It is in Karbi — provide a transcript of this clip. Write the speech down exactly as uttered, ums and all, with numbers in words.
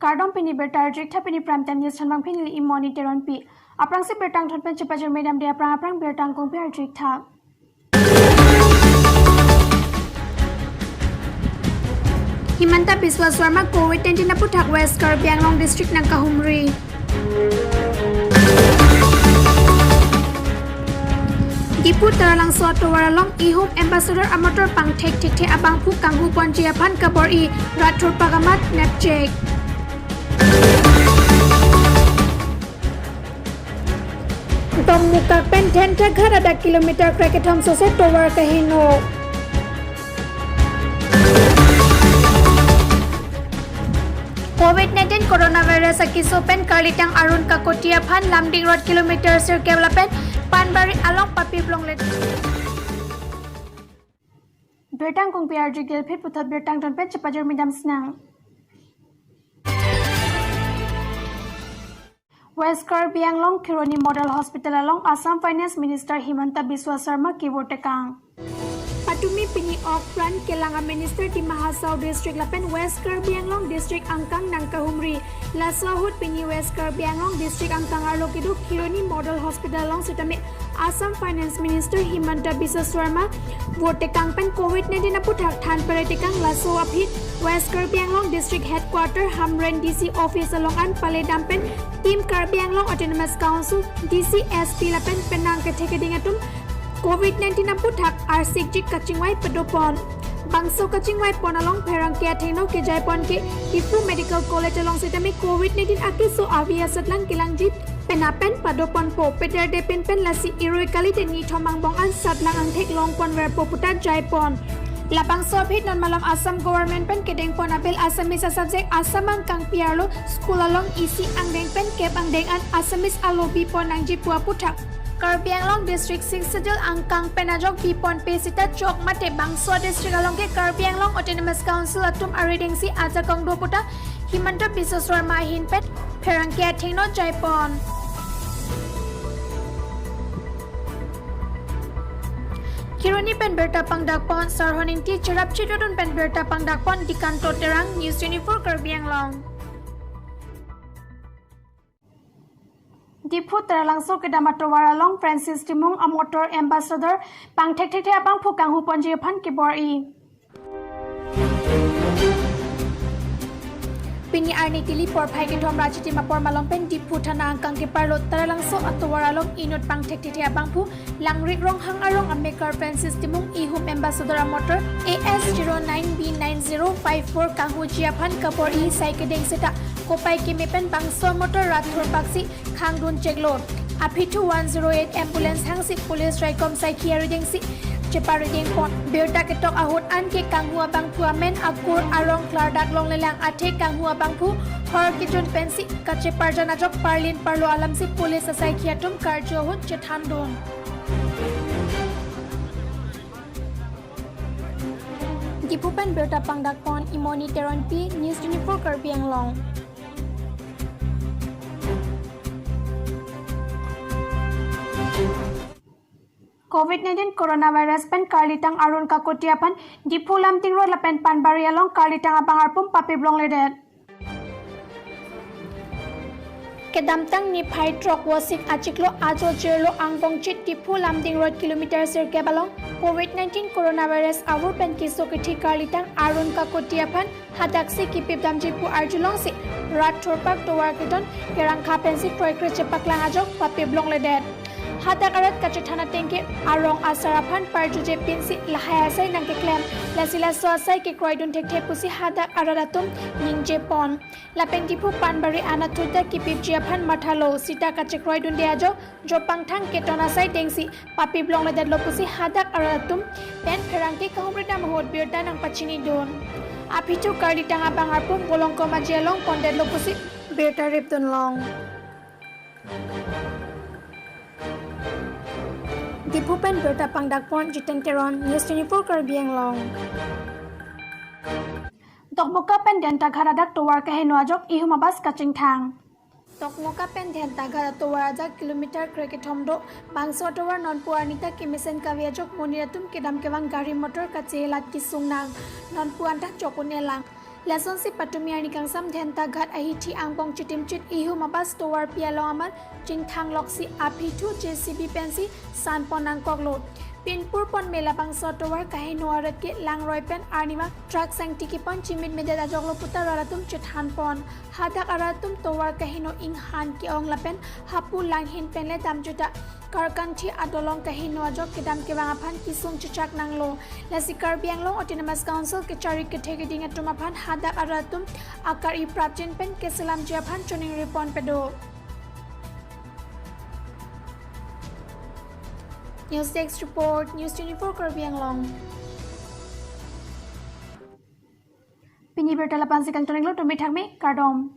Kardom, pini birta arju-ik tha, pini Prime Time News thanbang pini Imoni Teronpi. Aphrangsi birta angthon pen chepajirmi damde aphrang aphrang birta angkung pen arju-ik tha. Himanta Biswa Sarma Covid nineteen aputhak West Karbi Anglong District nangkahumri. Diphu Taralangso atovar along Ihum Ambassador amotor pangthek thekthe abangphu kanghu ponji aphan kabor-i, rat thurpak amat nepchek. Dokmoka pen Dhentaghat adak kilometer krekethom sose tovar kaheno. Covid nineteen coronavirus akeso pen karlitang Arun Kakoti aphan Lumding Road kilometer sirkep lapen Panbari along papi blongledet. Birta angkung pen arju-ik, phit puthot birta angthon pen chepajirmi dam sinang. West Karbi Anglong Kheroni Model Hospital along Assam Finance Minister Himanta Biswa Sarma kevor tekang. Patumi pini ok pran kelang a Minister Dima Hasao District lapen West Karbi Anglong District angkang nangkahumri. Laso ahut pini West Karbi Anglong District angkang arlo kedo Kheroni Model Hospital along sitame Assam Finance Minister Himanta Biswa Sarma vor tekang pen Covid nineteen aputhak than pere tekang. Laso aphi West Karbi Anglong District Headquarter Hamren D C Office along an pale dam pen Team Karbi Anglong Autonomous Council, D C, S P lapen penang kethe keding atum Covid nineteen aputhak arsikjik kachingvai padopon. Bangso kachingvai pon along pherangke athengno kejai pon ke Diphu Medical College along sitame Covid nineteen akeso avi asatlang kelangji pen apen padoponpo, pederde pinpen lasi irui kali te nithom angbong an satlang angthek longponverpo puta jaipon. Labangso aphi non malom Assam government pen kedengpon abel Assamese a subject Assam angkang pi arlo school along isi angdeng pen kep angdeng an Assamese alo bipon nangji pu aputhak Karbi Anglong District Sixth Schedule angkang pen ajok biponpe sita chok mate bangso district along ke Karbi Anglong Autonomous Council atum aridengsi ajakong do puta Himanta Biswa Sarma ahin pen pherangke athengno jaipon. Kheroni pen birta pangdakpon Sarhon Ingti, cherap chedodun pen birta pangdakpon Dikanto Terang, News twenty-four Karbi Anglong. Diphu Taralangso kedam atovar along Francis Timung amotor Ambassador pangthek thekthe abangphu kanghu ponji aphan kebor-i. Pini arni tili porphai kethom ra chitim apor malom pen Diphu thana angkang keparlo Taralangso atovar along inut pangthek thekthe abangphu Langrik Ronghang arong amekar Francis Timung Ihum Ambassador amotor A S zero nine B nine zero five four kanghuji aphan kabor-i sai kedeng seta kopai keme pen bangso amotor rat thurpaksi khangdun cheklo. Aphi thu one zero eight ambulance hangsi police raikom saikhi aridengsi cheparidengpon. Birta ketok ahut anke kanghu abangphu amen akur arong klardak longlelang, athe kanghu abangphu hor kejun pensi kacheparjan ajok parlin parlo alamsi police asaikhi atum karju ahut chethandun. Diphu pen birta pangdakpon Imoni Teronpi, News twenty-four Karbi Anglong. Covid nineteen coronavirus pen karlitang Arun Kakoti aphan Diphu Lumding Road lapen Panbari along karlitang abang arpum papi blongledet. Kedamtang niphai throk vosik achiklo ajo jirlo angbong chit Diphu Lumding Road kilometer sirkep along Covid nineteen coronavirus avur pen keso kethe karlitang Arun Kakoti aphan hadaksi kipip damji pu arjulongsi rat thurpak tovar keton kerangkha pensi kroikre chepaklang ajok papi blongledet. Hadak arat kachethan ateng ke arong asar aphan parjuje pinsi lahai asai nangkeklem, lasi laso asai kekroidun thekthe pusi hadak arat atum ningjepon. Lapen Diphu Panbari anatthu ta kipipji aphan mathalo, sita kachekroidunde ajok jopangthang keton asai dengsi papi blongledetlo pusi hadak arat atum pen pherangke kahumri dam ahut birta nangpachinidun. Aphi thu karlitang abang arpum bolongkom aji along pondetlo pusi birta ripdunlong. Diphu pen birta pangdakpon Jiten Teron, News twenty-four Karbi Anglong. Dokmoka pen Dhentaghat adak tovar kaheno ajok Ihum abus kachingthang. Dokmoka pen Dhentaghat atovar ajok kilometer krekethom do. Bangso atovar nonpu arni ta kemesen kave ajok monit atum kedam kevang gari motor kachelat kesung nang. Nonpu anta chok un-elang. Lasonsi patumi arni kangsam Dhentaghat ahithi angbong chitimchit ihum abas tovar pi along amat chingthang loksi aphi thu J C B pensi sanpon nangkoklo. Pinpur pon me labangso tovar kaheno arat ke langroi pen arnivang truck sangti kepon chimit medet ajoklo puta rat atum chethanpon. Hadak arat atum tovar kaheno inghan ke-ong lapen hapu langhin pen le damjuta Karkanthi adolong kaheno ajok kedam kevang aphan kesung chechak nanglo. Lasi Karbi Anglong Autonomous Council kechari kethe keding atum aphan hadak arat atum akari prapjin pen keselamji aphan choningri pon pedo. News Desk Report, News twenty-four Karbi Anglong. Pini birta lapu-ansi kangtoninglo, tumi thakme, kardom.